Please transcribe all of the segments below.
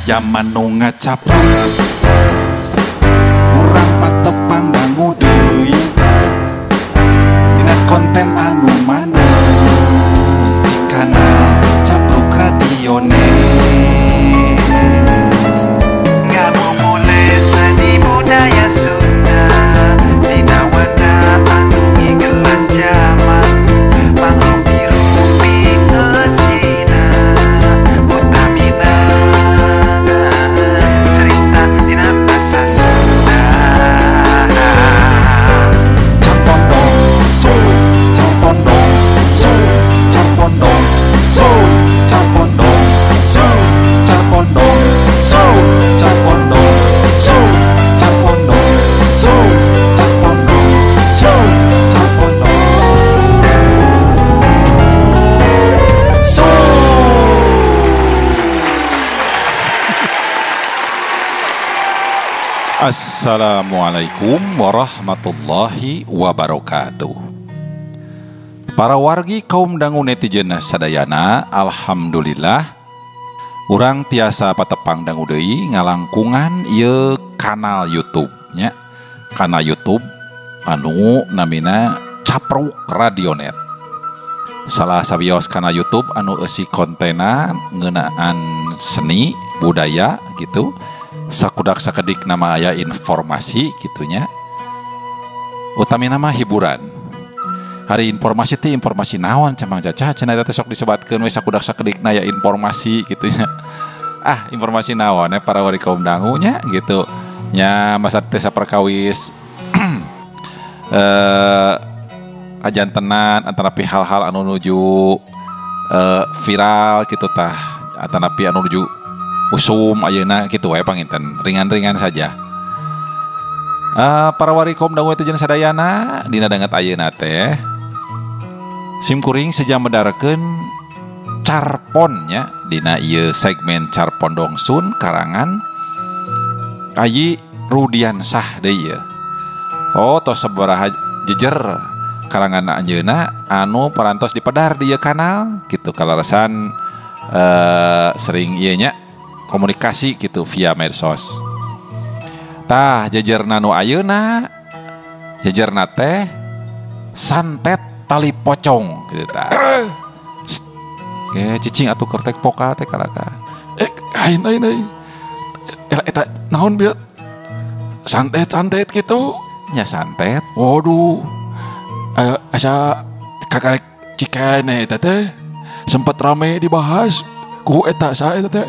Zaman nu ngacapruk urang patepang dangu deui dina konten anu maneh di kanal Capruk Radionet. Ngabubulit seni budaya Sunda dina wadah anu ngigelan jaman mangrupi-rupi Cina utamina cerita dina basa Sunda. Carpondong so, carpondong so, carpondong so, carpondong so, carpondong so, carpondong so, carpondong so, carpondong so, carpondong so. Assalamualaikum warahmatullahi wabarakatuh. Para wargi kaum dangu netizen sadayana, alhamdulillah urang tiasa patepang dangu deui ngalangkungan ieu kanal YouTube nya. Kanal YouTube anu namina Capruk Radionet. Salah sawios kanal YouTube anu eusi kontena ngeunaan seni, budaya gitu. Sakudak sakedik nama aya informasi gitunya. Utamina mah hiburan. Hari informasi teh informasi naon camang caca cenah eta teh sok disebatkeun we sakudak sakedik na aya informasi gitunya. Ah, informasi naon para wari kaum dangu nya gitu. Nya masa teh saperkawis ajantenan antara hal-hal anu nuju viral gitu tah, atanapi anu nuju usum ayeuna kitu wae panginten, ringan-ringan saja. Para wari kaum dangu netizen sadayana dina danget ayeuna teh sim kuring seja medarkeun carpon nya dina ieu segmen Carpon Dongsun karangan Ayi Rudiansah deui ieu. Oh, tos sabaraha jejer karangan anjeunna anu parantos dipedar di ieu kanal kitu kalarasan sering ieu nya komunikasi gitu via medsos. Tah jejerna nu ayeuna jejerna teh santet tali pocong gitu tah. Cicing atuh kertek pokal teh kalaka. Ain ain ain. Eta naon bieu? Santet-santet gitu. Nya santet. Waduh. Asa kakarek cikene eta teh sempat rame dibahas ku eta sa eta teh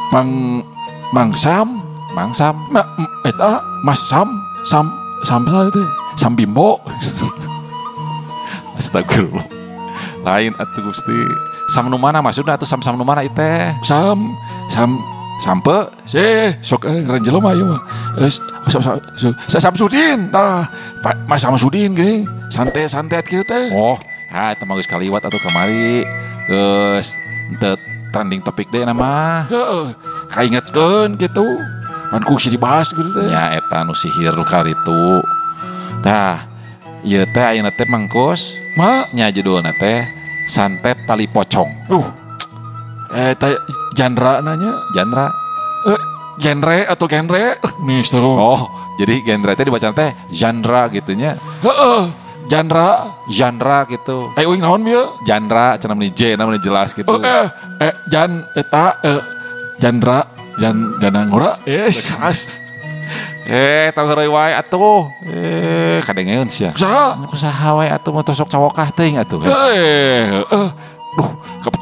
Mang Mang Sam, Mang Sam. Eta Mas Sam, Sam Sam teh Sam Bimbo. Astagfirullah. Lain atuh Gusti. Sam nu mana maksudna atuh Sam Sam nu mana ieu teh? Sam Sam Sampe sih sok ngaran jelema ieu mah. Samsudin tah. Mas Samsudin geuning santet-santet kieu teh. Oh, ha eta mah geus kaliwat atuh kamari. Geus teu trending topik deui nama. Heeh, kaingetkeun kitu. Pan ku si dibahas kitu teh. Nya eta nu sihir nu karitu. Tah, ieu teh ayeuna teh mangkus ma nya judulna teh Santet Tali Pocong. Eta genre nanya, genre genre atau genre nih seru. Oh, jadi genre teh dibaca teh genre gitunya. Heeh, genre, genre gitu. Uing naon bieu? Genre cenah meni J, namanya jelas gitu. Jan eta genre jan janangora. Yes. Tong heureuy wae atuh. Kadengeun sia. Kusaha? Kusaha wae atuh mah tosok cawokah teuing atuh. Duh,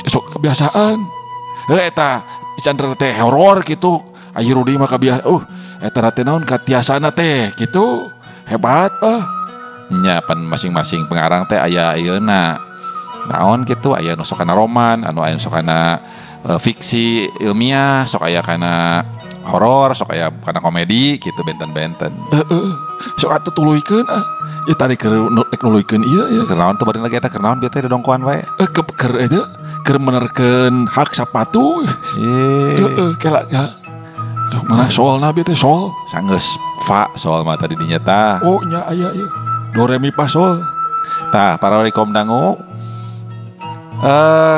sok kebiasaan. Eta genre teh horor gitu. Ayi Rudi mah kabiasa. Eta teh naon katiasana teh gitu. Hebat ah. Nya pan masing-masing pengarang teh aya ayeuna. Naon gitu aya nu sok kana roman, anu aya nu sok kana fiksi ilmiah, sok aya kana horor, sok aya kana komedi gitu benten-benten. Sok atuh tuluykeun ah. Ya tadi keur nuluykeun ieu ya. Keur naon teh bari lagi eta keur naon bieu teh dongkoan wae. Keur eta keur menerkeun hak sapatu. Heeh, kela kela. Duh, mana solna bieu teh sol? Sanggeus fa sol mah tadi dinya tah. Oh nya aya ieu. Do re mi fa sol. Tah, para wari kaum dangu.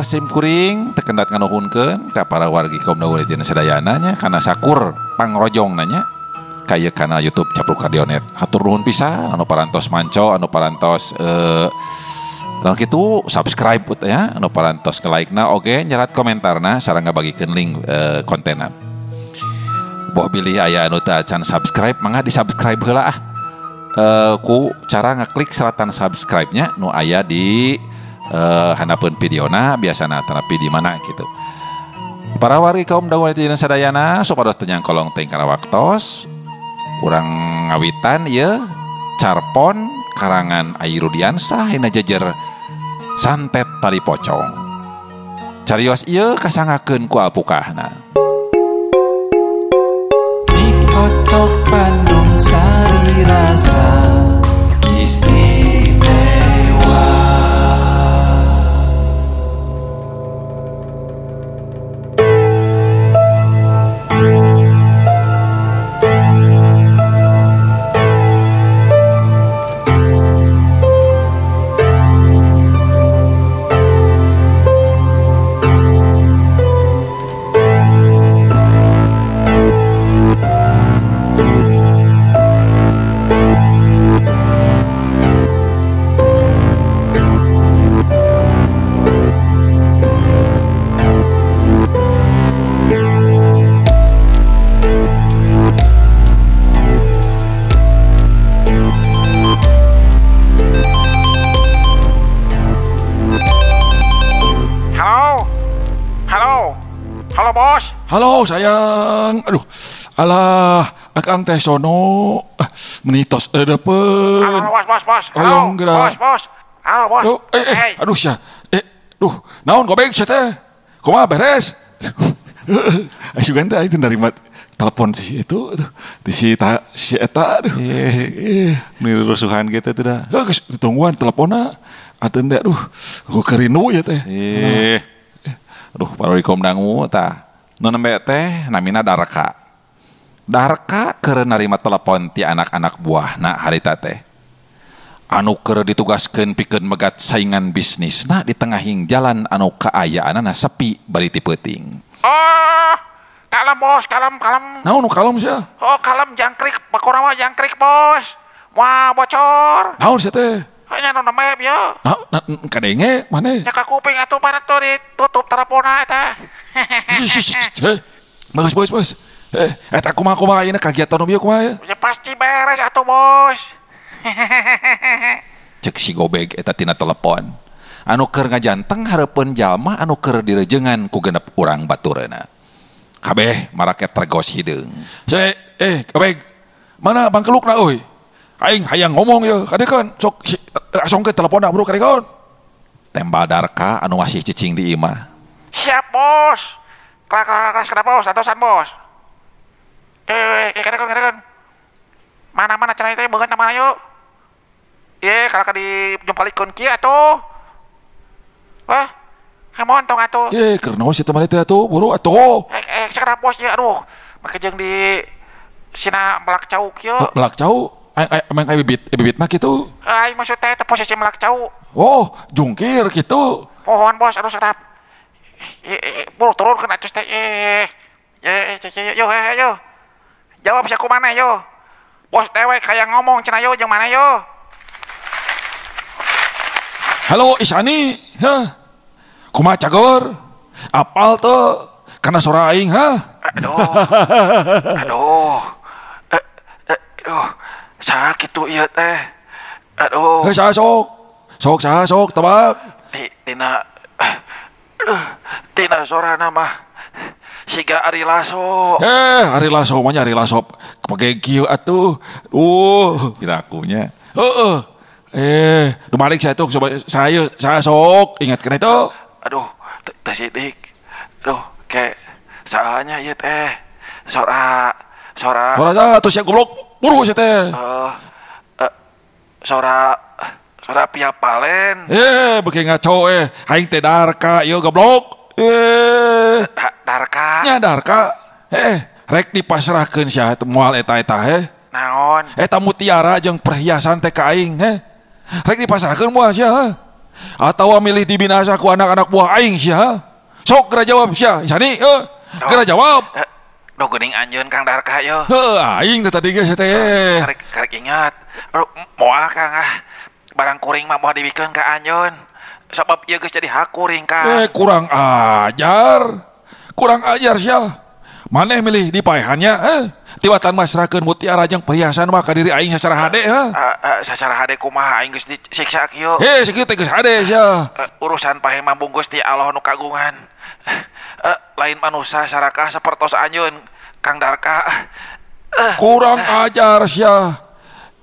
Sim kuring teu kendat nganuhunkeun ka para wargi kaum dangu netizen sadayana nya kana sakur pangrojong nanya ka ieu kanal YouTube Capruk Radionet. Hatur nuhun pisan anu parantos manco, anu parantos lalu kitu subscribe ya, anu parantos nge-like-na oge nyerat komentarna sareng ngabagikeun link kontenna. Boh bilih aya anu teu acan subscribe mangga di-subscribe heula ah. Ku cara ngeklik seratan subscribe-nya nu aya di handapeun videona biasana terapi di mana gitu. Para wargi kaum dangu netizen sadayana supados teu nyangkolong teuing kana waktos urang ngawitan ieu carpon karangan Ai Rudiansah dina jejer santet tali pocong. Carios ieu kasangakeun ku apukahna. Dikocok Bandung sari rasa istimewa. Halo sayang, aduh, alah, akang teh sono, menitos depen. Halo bos, bos, bos, halo, bos, bos, halo bos. Duh, aduh sia, duh, naon gobek sia teh, kumaha beres? Asyugan teh itu nerima telepon si itu, aduh, di si ta, si eta, aduh, rusuhan gitu tuh dah. Ditungguan teleponnya, atuh teh, aduh, aku kerinu ya teh. Aduh, para kaum dangu tah. Nu nembe teh namina Darka. Darka keur narima telepon ti anak-anak buahna harita teh. Anu keur ditugaskeun pikeun megat saingan bisnisna di tengahing jalan anu kaayaanana sepi bari ti peuting. Oh, kalem bos, kalem, kalem. Naon nu kalem sia? Oh, kalem jangkrik, bakora mah jangkrik bos. Wah, bocor. Naon sia teh? Nya nu nembe ieu. Nah, kadenge maneh? Nya ka kuping atuh pada tuh ditutup teleponna eta. Bagus, bagus, bagus. Eta kumaha kumaha ayeuna kagiatan nu bieu kumaha ya? Ya pasti beres atuh, bos. Cek si gobeg eta tina telepon. Anu keur ngajanteng hareupeun jalma anu keur direjengan ku genep urang batureuna. Kabeh maraket tergos hideung. Gobeg. Mana bangkelukna euy? Aing hayang ngomong ya, kadekeun sok asongkeun teleponna bro kadekeun. Tembal Darka anu masih cicing di imah. Siap bos. Kelas kenapa bos? Antosan bos. Kadekeun. Mana-mana cenah teh beungeut mana yuk. Ye, kalau ka dijumpalikeun kieu atuh. Wah, come on tong atuh. Ye, keur naon si teman teh atuh, buru atuh. Sekarang bos ye aduh. Make jeung di sina melak cau kieu. Melak cau? Emang kayak bibit mah gitu? Aing maksud teh posisi melak cau. Oh, jungkir gitu. Pohon bos, aduh serap. Buru turun kena acus teh. Yo, yo. Jawab sia kumaha yo. Bos dewek kayak ngomong cenah yo jeung mana yo. Halo Isani, hah? Kumaha cageur? Apal teu? Kana sora aing, hah? Aduh. Aduh. Aduh. Sakit tuh ieu teh. Aduh. Hei, saha sok? Sok saha sok tebak. Tina tina sorana mah siga Ari Lasso. Ari Lasso mah nya Ari Lasso pake kieu atuh. Pirakunya. Heeh. Nu balik saya tuh saya sok ingatkeun itu. Aduh, teh sidik. Aduh, ke sahanya ieu teh. Sora Sora saha atuh sia goblok. Buru sia teh. Sora Pia Palen. Beuki ngaco aing teh Darka ieu goblok. Darka. Nya Darka. Rek dipasrahkeun sia moal eta-eta Naon? Eta mutiara jeung perhiasan teh ka aing Rek dipasrahkeun moal sia. Atawa milih dibinasa ku anak-anak buah aing sia? Sok geura jawab sia, Isani, geura jawab. Duh geuning anjeun Kang Darka yo. Heuh, aing teh tadi geus teh. Karek ingat. Moal Kang ah. Barang kuring mah moal dibikeun ka anjeun. Sabab ieu geus jadi hak kuring Kang. Kurang ajar. Kurang ajar sia. Maneh milih dipaehannya, Tiwatan masrahkeun mutiara jeung perhiasan mah ka diri aing sacara hade, Sacara hade kumaha aing geus disiksa kieu. Sakieu teh geus hade sia. Urusan paeh mah bungkus ti Allah nu kagungan. Lain manusia sarakah sapertos anjeun Kang Darka. Kurang ajar sia.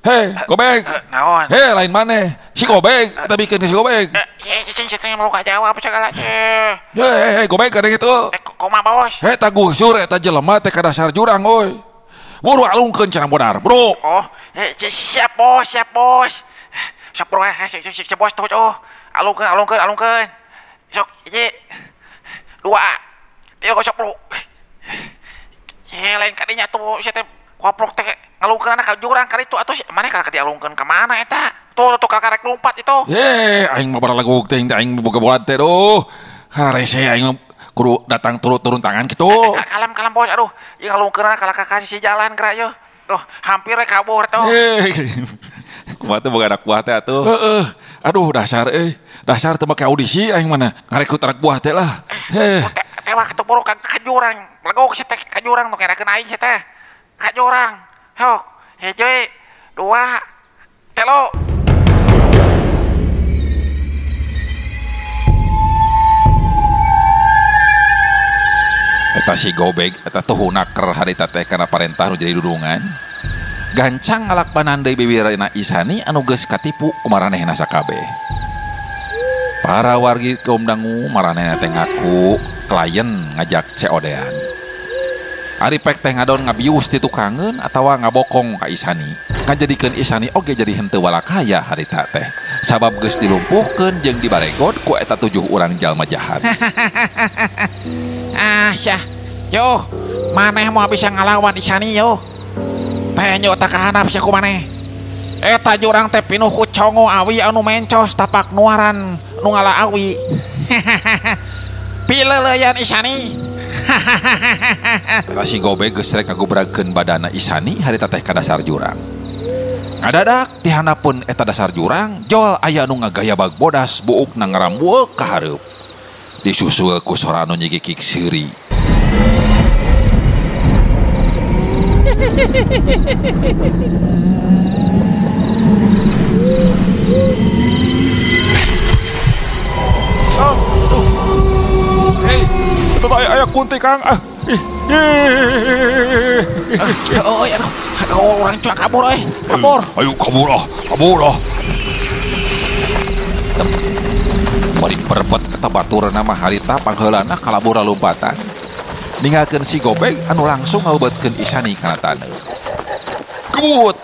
Hei, Gobeg. Naon? Hei, lain maneh. Si Gobeg, eta bikeun si Gobeg. Cicing cicing mau jawab segala. Hei, Gobeg kada kitu. Kumaha bos? Hei, tagusur eta jelema teh ka dasar jurang euy. Buru alungkeun cenah modar, bro. Oh, siap bos, siap bos. Sok bro, siap bos tuh, oh. Alungkeun. Sok, hiji. 2. 3 sok bro. Lain kadinya tuh sia teh koplok teh ngalungkeun ka jurang kali itu atuh maneh ka dialungkeun ka mana eta? Tuh tuh karek lompat itu. Aing mah baralagug teh aing boga bola teh duh. Harese aing kudu datang turun tangan kitu. Kalem bos aduh. Ieu ngalungkeun ka sisi jalan geura yeuh. Duh, hampir we kabur tuh. Kumaha teh boga anak buah teh atuh. Heeh. Aduh dasar euy. Dasar teu make audisi aing mana. Ngarekrut anak buah teh lah. Tewak atuh boro ka jurang. Legok si teh ka jurang nu ngerakeun aing si teh. Ka jurang. Sok, 1, 2, 3. Eta si Gobeg eta tuhuna ker harita teh kana parentah nu jadi dudungan. Gancang ngalakbanan deui bibirna Isani anu geus katipu ku maranehna sakabeh. Para wargi kaum dangu maranehna teh ngaku klien ngajak COD-an. Ari pek teh ngadon ngabius ti tukangeun atawa ngabokong ka Isani. Ngajadikeun Isani oge jadi henteu walakaya harita teh. Sabab geus dilumpuhkeun jeung dibaregod ku eta 7 urang jalma jahat. Ah syah. Yo, maneh moal bisa ngalawan Isani yo. Penyo tak kahanap sia ku maneh. Eta jurang teh pinuh ku congo awi anu mencos tapak nuaran nu ngala awi. Pileuleyan Isani. Eta si Gobeg geus rek ngagubragkeun badana Isani harita teh ka dasar jurang. Ngadadak ti handapeun eta dasar jurang, jol aya nu ngagayabag bodas buukna ngarambueuk ka hareup. Disusul ku sora anu nyigikik seuri. Oh, tuh. Hei, itu aya kunti Kang. Ah, ih. Oh, ya, orang cuak kabur euy. Kabur. Ayo kabur ah, kabur ah. Bari perbet eta baturna mah harita pangheulana kalabur lompatan. Ninggalkeun si Gobeg anu langsung ngaubetkeun Isani kana taneuh. Kebut.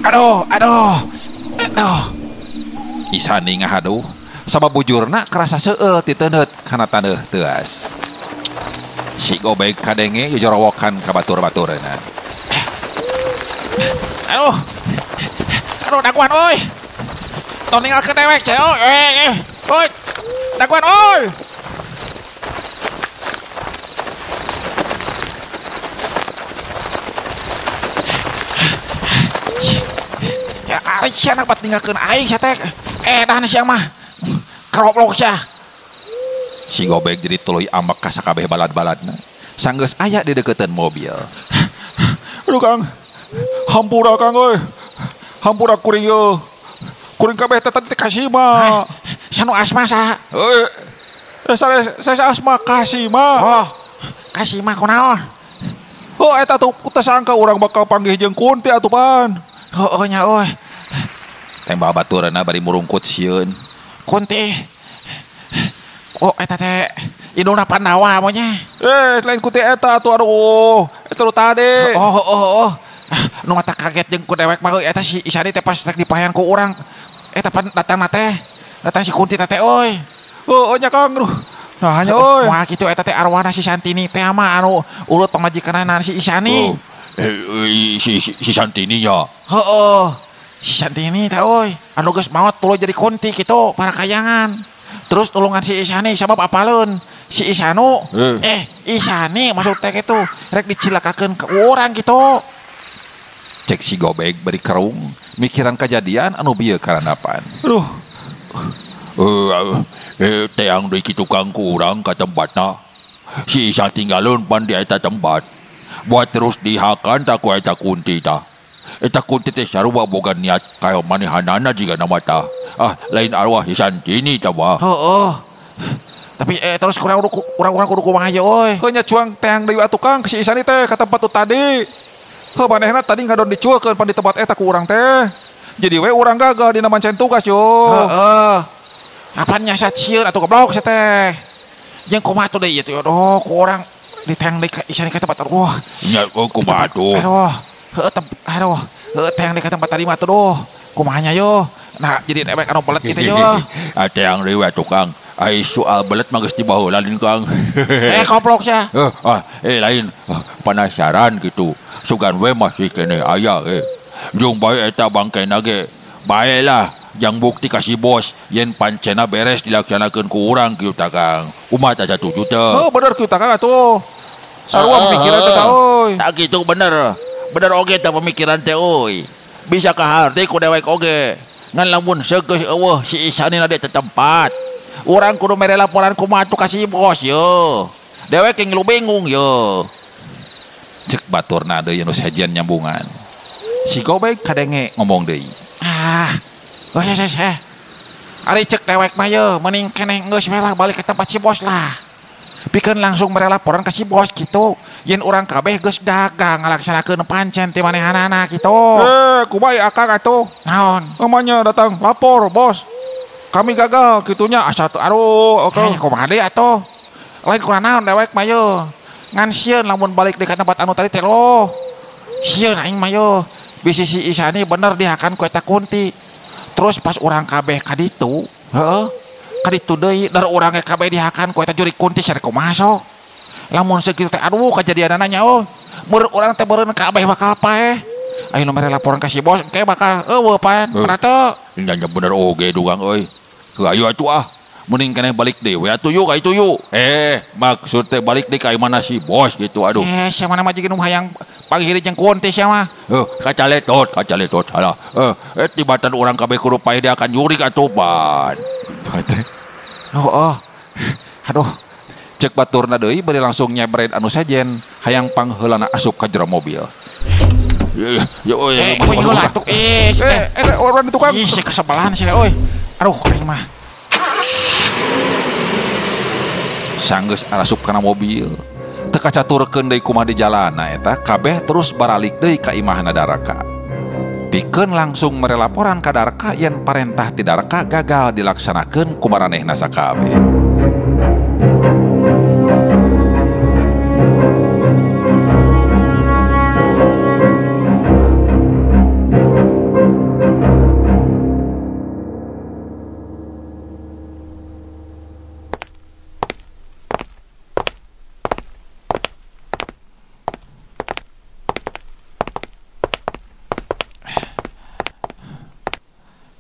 Aduh, aduh. Aduh. Isani ngahaduh sabab bujurna kerasa seueul titeuneut kana taneuh teuas. Si Gobeg kadenge jojorowokan ka batur-baturna. Aduh. Aduh daguan euy. Tong ninggalkeun dewek cenah euy. Euy. Daguan euy. Ya ari sia nak bat ninggalkeun aing sia teh. Edan sia mah. Karoblok sia. Si Gobeg jadi tuluy ambek ka sakabeh balad-baladna. Sanggeus aya di deukeuteun mobil. Aduh Kang. Hampura Kang euy. Hampura kuring yeuh. Kuring kabeh teh tadi kasima. Sanu asma saha? Euy. Saya asma kasima. Oh, kasima kunaon? Oh, eta tuh teu sangka urang bakal panggih jeung kunti atuh pan. Heueuh nya euy. Tembak baturna bari murungkut sieun. Kunti. Oh, eta teh indungna Pandawa monya. Lain kunti eta atuh aduh. Eta nu tadi. Oh. Nu mata kaget jeung ku dewek mah euy eta si Isani teh pas rek dipaehan ku urang. Eta pan datangna teh. Datang si Kunti teh euy. Heueuh nya Kang. Aduh. Nah nya euy. Wah kitu eta teh arwana si Santini teh mah anu urut pamajikanna si Isani. Oh. Si Santini nya. Heeh. Si Santini teh euy, anu geus maot tuluy jadi kunti kitu para kayangan. Terus tulungan si Isani sabab apaleun. Si Isanu Isani maksud teh kitu rek dicilakakeun ke urang kitu. Cek si Gobeg bari kerung mikiran kajadian anu bieu karandapan. Aduh. Teang deui kitu Kang ku urang ka tempatna. Si Isa tinggalun pan di eta tempat. Buat terus dihakan tak ku eta kunti tah. Eta kunti teh sarua boga niat kaya manehanana jiga nama tah. Ah, lain arwah si Santini tah bah. Heeh. Tapi terus kurang-kurang kudu kumaha ye euy. Heuh nya cuang teang deui atuh Kang si Isani teh ka tempat tu tadi. Heuh manehna tadi ngadon dicuekeun pan di tempat eta ku urang teh. Jadi we urang gagal dina mancen tugas yo. Heeh. Apan nya sieun atuh goblok sia teh. Jeung kumaha tuh deui ieu teh aduh ku urang diteang deui ka Isani ka tempat aduh. Nya kumaha tuh. Aduh. Heuh aduh, heuh teang deui ka tempat tadi mah tuh duh. Kumaha nya yo. Nah, jadi dewek anu belet kitu yo. Ah teang deui we atuh Kang. Ai soal belet mah geus dibaheula lain Kang. Koplok sia. Lain penasaran gitu. Sugan we masih kene aya Jeung bae eta bangkena ge. Bae lah jang bukti ka si bos yen pancena beres dilaksanakeun ku urang kieu tah Kang. Umat tah 1 juta. Heuh bener kieu tah Kang atuh. Sarua pemikiran teh euy. Tak kitu bener. Bener oge tah pemikiran teh euy. Bisa kaharti ku dewek oge. Ngan lamun seugeus eueuh si Isani na di tempat. Urang kudu mere laporan kumaha atuh ka si bos ye. Dewek ngilu bingung ye. Cek baturna deui nu sejen nyambungan. Si Gobeg kadenge ngomong deui. Ah, geus Ari cek dewek mah ye, mending keneh geus we lah balik ke tempat si bos lah. Pikeun langsung mere laporan ka si bos kitu. Yen urang kabeh geus dagang ngalaksanakeun pancen ti manehanana kitu. Kumaha akang atuh? Naon? Namanya datang lapor bos. Kami gagal kitunya asa teu aduh oke. Kumaha deui atuh? Lain kurang naon dewek mah ye. Ngan sieun lamun balik deui ka tempat anu tadi teh loh. Sieun aing mah ye. Bisi si Isani bener dihakan ku eta kunti. Terus pas urang kabeh ka ditu, heuh. Ka ditu deui dar urang ge kabeh dihakan ku eta jurig kunti sareng kumaha sok. Lamun sakitu teh aduh kajadianana nya oh. Meureun urang teh beureun kabeh bakal paeh. Ayo nu mere laporan ka si bos engke bakal eueuh pan. Mana teu? Nya bener oge dugang euy. Heuh ayo atuh ah. Mending keneh balik deui we atuh yuk ka itu yuk. Maksud teh balik deui ka imana si bos gitu aduh. Sia mana mah jeung nu hayang panggih jeung kunti sia mah. Kacaletot salah. Tibatan urang kabeh kudu paeh dia akan jurig atuh pan. Oh. Aduh. Cek baturna deui bari langsung nyebret anu sejen hayang pangheulana asup ka jero mobil. Ya euy, masuk. Orang di tukang. Ih, kesebelan sia euy. Aduh, aing mah. Sanggeus arasup kana mobil. Teu kacaturkeun deui kumaha di jalana eta kabeh terus baralik deui ka imahna Daraka. Pikeun langsung mere laporan ka Darka yen parentah ti Darka gagal dilaksanakeun ku maranehna sakabeh.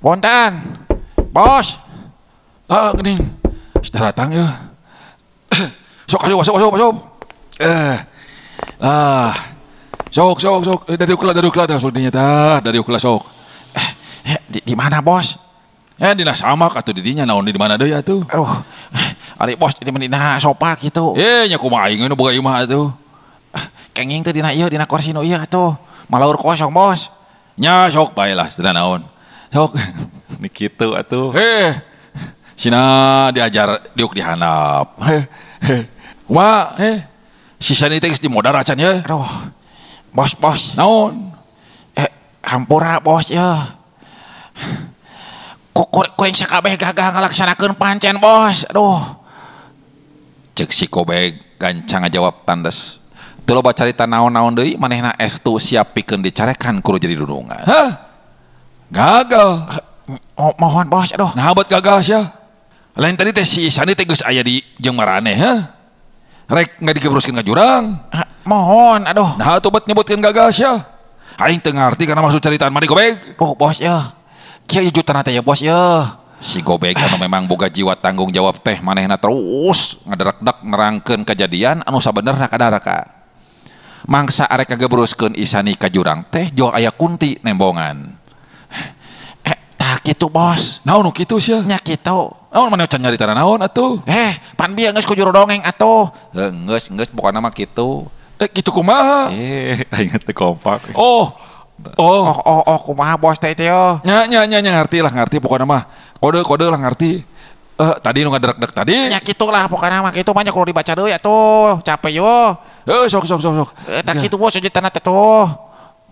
Bontan, bos. Ah, geuning. Sudah datang ya. Sok asup, masuk, masuk, masuk. Sok, sok, sok. Dari ukla, sok dinya tah, dari ukla sok. Di mana, bos? Dina samak atuh di dinya naon di mana deui atuh. Aduh. Ari bos di dina sopa kitu. Nya kumaha aing nu boga imah atuh. Kenging teh dina ieu dina kursi nu ieu atuh. Malaur kosong, bos. Nya sok bae lah, sudah naon. Sok. Ni kitu atuh. Sina diajar diuk dihandap. Kumaha? Sisana teh geus dimodar acan ye. Aduh. Bos, bos. Naon? Hampura bos ya. Kuring sakabeh gagah ngalaksanakeun pancen bos. Aduh. Cek si Kobeg gancang ngajawab tandes. Teu loba carita naon-naon deui manehna estu siap pikeun dicarekan kudu jadi dudungan. Hah? Gagal. Mohon bos, aduh. Nah buat gagal sia. Lain tadi teh si Isani teh geus aya di jeung maraneh heh. Rek ngadigebruskeun ka jurang. Mohon, aduh. Nah atuh bet nyebutkeun gagal sia. Aing teu ngarti kana maksud caritaan maneh gobeg. Oh bos ya. Kieu jutan teh ya bos ya. Si gobeg anu memang boga jiwa tanggung jawab teh manehna terus ngaderekdek nerangkeun kejadian anu sabenerna ka Darka. Mangsa arek kagebruskeun Isani ka jurang teh jol aya Kunti nembongan. Tah kitu bos. Naon nu kitu sia? Nya kitu. Naon maneh can nyaritana naon atuh? Pan bieu geus ku juru dongeng atuh. Heuh geus geus pokona mah kitu. Kitu kumaha? Aing teu kompak. Oh. Oh kumaha bos teh teh yo. Nya nya nya ngarti lah ngarti pokona mah. Kode-kode lah ngarti. Tadi nu ngaderekdek tadi. Nya kitu lah pokona mah kitu banyak kudu dibaca deui atuh. Capek yo. Sok sok sok sok. Tah kitu bos ceritana teh tuh.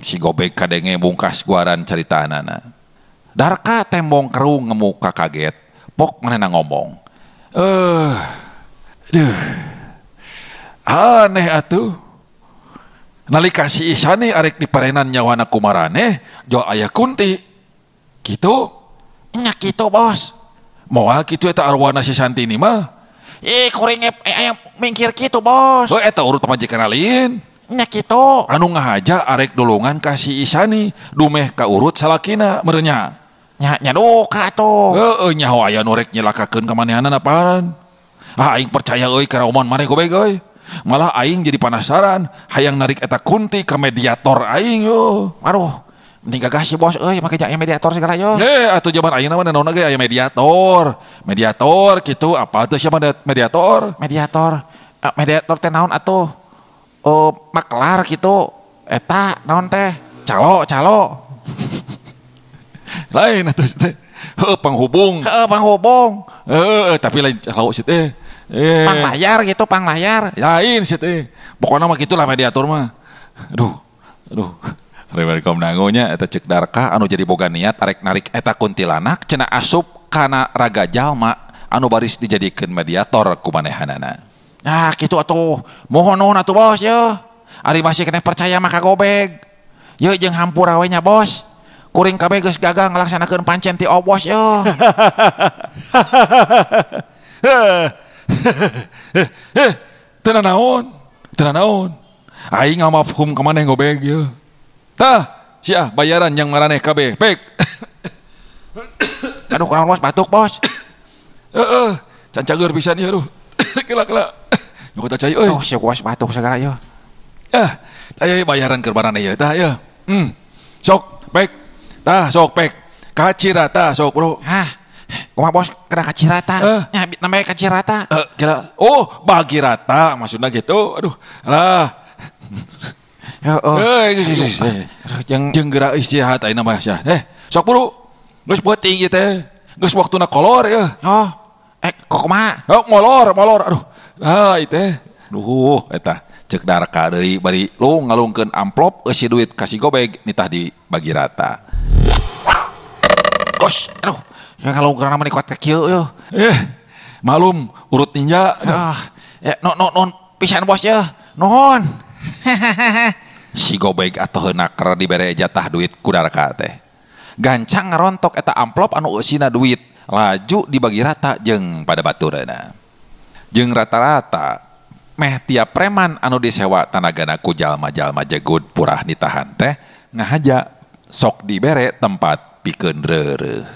Si gobeg kadenge bungkas guaran caritaanana. Darka tembong kerung ngemuka kaget. Pok manehna ngomong. Duh. Aneh atuh. Nalika si Isani arek diparenan nyawana kumaraneh, jol aya Kunti. Kitu? Nya kitu bos. Moal kitu eta arwana si Santini mah. Ih kuring aya mingkir kitu bos. Heuh eta urut pamajikan lain. Nya kitu. Anu ngahaja arek dolongan ka si Isani, dumeh ka urut salakina meureun nya. Nya nya duka atuh. Heueuh nyaho aya nu rek nyelakakeun ka manehanana apaan. Ah aing percaya euy kana omongan maneh gobeg euy. Malah aing jadi penasaran hayang narik eta Kunti ka mediator aing yo. Aduh, mending gagah si bos euy make jaya mediator segala yo. Atuh jaman ayeuna mah naonna ge aya mediator. Mediator kitu apa teh sia mediator? Mediator. Mediator teh naon atuh? Oh, makelar kitu. Eta naon teh? Calo, calo. Lain atuh teh. Heuh panghubung. Heuh panghubung. Heuh tapi lain calo sih teh. Panglayar gitu, panglayar. Lain sih teh. Pokoknya mah gitulah mediator mah. Aduh, aduh. Assalamualaikum dangunya eta cek Darka anu jadi boga niat arek narik eta kuntilanak cenah asup kana raga jalma anu baris dijadikeun mediator ku manehanana. Nah, kitu atuh. Mohon nuhun atuh bos ye. Ari masih keneh percaya maka gobeg. Ye jeung hampura we nya bos. Kuring kabeh geus gagal ngalaksanakeun pancen ti obos ye. Teu naon, teu naon. Aing ngamafhum ka maneh gobeg ye. Tah, sia bayaran yang maraneh kabeh. Pek. Aduh, kunaon bos batuk bos. Heeh, can cager pisan ieu aduh. Kela-kela. Nyokot cai euy. Oh, sia bos batuk segala ieu. Ah, tah ieu bayaran keur maraneh ieu tah ieu. Sok, pek. Tah, sok pek. Kacirata sok, Bro. Hah. Kumaha bos kena kacirata? Nya namanya kacirata. Kira. Oh, bagi rata maksudna gitu. Aduh, alah. Heeh. Jeung geura istirahat ayeuna mah sia. Sok buru. Geus peuting ieu teh. Geus waktuna kolor yeuh. Oh. Kok kumaha? Oh, molor, molor. Aduh. Ah, ieu teh. Duh, eta cek Darka deui bari lu ngalungkeun amplop eusi duit ka si gobeg nitah dibagi rata. Gos, aduh. Ya ngalungkeun mah kuat ka kieu yeuh. Malum urut ninja. Ah, ya no no non pisan bos yeuh. Nuhun. Si gobeg atuh naker dibere jatah duit ku Darka teh. Gancang ngarontok eta amplop anu eusina duit laju dibagi rata jeung pada baturna. Jeung rata-rata meh tiap preman anu disewa tanagana ku jalma-jalma jegud purah ditahan teh ngahaja sok dibere tempat pikeun reureuh.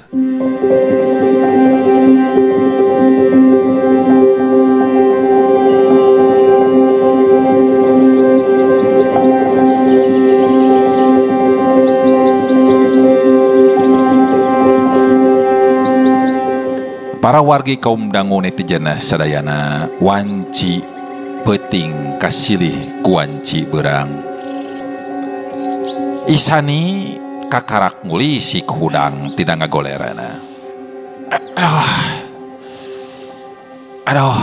Para wargi kaum dangu netizen sadayana wanci peuting kasilih ku wanci beurang. Isani kakarak ngulisik hudang tina ngagolerana. Aduh. Aduh.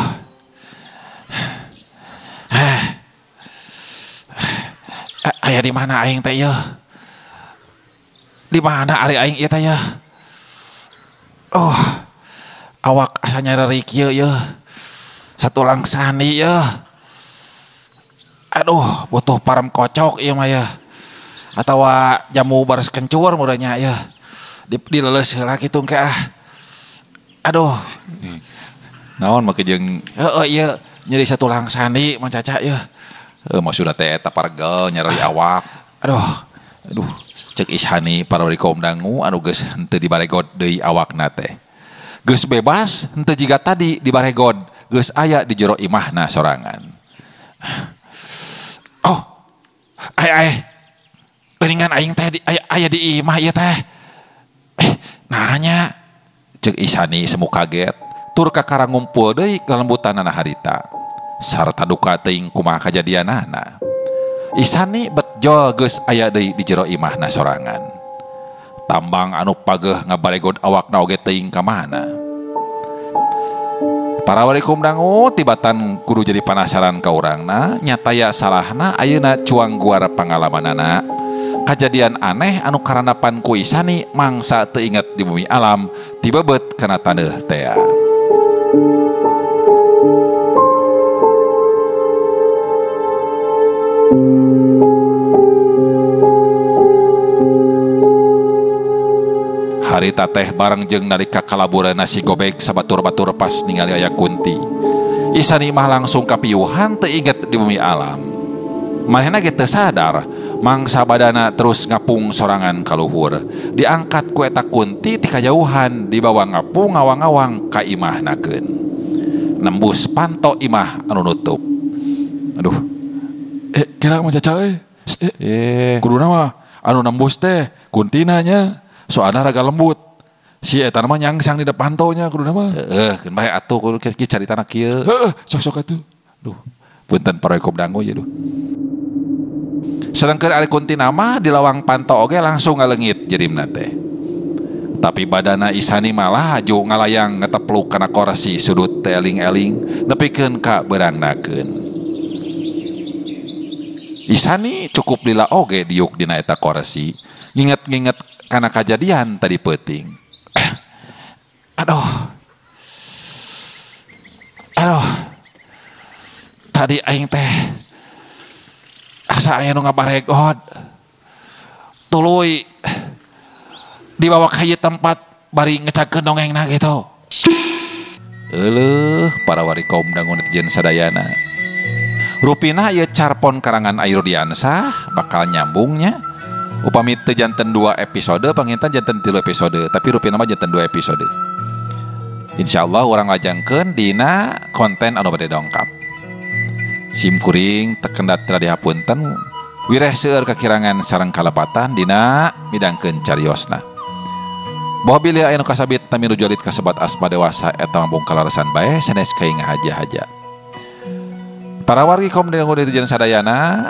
Aya di mana aing teh ieu? Di mana ari aing ieu teh ieu? Oh. Awak asa nyareri kieu yeuh. Satulang sani yeuh. Aduh, butuh parem kocok ieu mah yeuh. Atawa jamu baras kencur meureun nya yeuh. Dileuleus heula kitu engke ah. Aduh. Naon make jeung heueuh ieu nyeri satulang sani Mang Caca yeuh. Heuh maksudna teh eta paregel nyeri awak. Aduh, Aduh, cek Ishani para wargi kaum dangu anu geus henteu dibaregod deui awakna teh. Geus bebas henteu jiga tadi dibaregod, geus aya di jero imahna sorangan. Oh. Ai ai. Geuningan aing teh aya di imah ieu teh. Nanya cek Ishani semu kaget tur kakara ngumpul deui kalembutanana harita. Sarta duka teuing kumaha kajadianana. Ishani betjol geus aya deui di jero imahna sorangan. Tambang anu pageuh ngabaregod awakna oge teuing ka mana. Para wargi kaum dangu tibatan kudu jadi panasaran ka urangna, nyataya salahna ayeuna cuang guar pangalamanana. Kajadian aneh anu karandapan ku Ishani mangsa teu inget di bumi alam tibebet kana taneuh tea. Harita teh bareng jeung nalika kalaburan nasi gobek sabatur-batur pas ningali aya kunti. Ishani mah langsung kapiuhan teu inget di bumi alam. Manehna ge teu sadar mangsa badana terus ngapung sorangan kaluhur. Diangkat ku eta kunti ti kajauhan dibawa ngapung ngawang-ngawang ka imahnakeun. Nembus panto imah anu nutup. Aduh. Kira mah caca euy. Kuduna mah anu nembus teh kuntina nya. Soalna raga lembut. Si eta mah nyangsang di depan pantonya kuduna mah. Heeh, keun bae atuh kudu kieu caritana kieu. Heeh, sok-sok atuh. Duh, punten para kaum dangu ye duh. Sedangkan ari kuntina mah di lawang panto oge langsung ngaleungit jerimna teh. Tapi badana Ishani malah laju ngalayang ngetepluk kana korsi sudut teh eling-eling nepikeun ka beurangnakeun. Ishani cukup lila oge diuk dina eta korsi, nginget-nginget kana kajadian tadi peuting. Aduh. Aduh. Tadi aing teh asa aya nu ngabaregod. Tuluy dibawa ka ieu tempat bari ngecagkeun dongengna gitu. Euleuh para wargi kaum dangu netizen sadayana. Rupina ieu carpon karangan Ai Rudiansah bakal nyambungnya. Upami teu janten 2 episode, panginten janten 3 episode, tapi rupina mah janten 2 episode. Insyaallah urang lajangkeun dina konten anu bade dongkap. Sim kuring tekendat teu dihapunten, wireh seueur kakirangan sareng kalepatan dina midangkeun cariosna. Boh bilih aya nu kasabit tami nu jualit kasebat asma dewasa eta mambung kalarasan bae sanes kaing haja-haja. Para wargi kaum dangu netizen sadayana,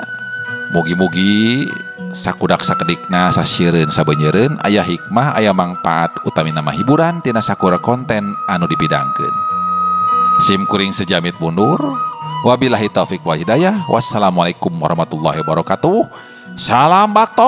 mugi-mugi sakudak sakedikna sasireun sabeunyereun aya hikmah aya mangpaat utamina mah hiburan tina sakura konten anu dipidangkeun. Sim kuring sejamit mundur. Wabillahi taufik wal hidayah. Wassalamualaikum warahmatullahi wabarakatuh. Salam baktos.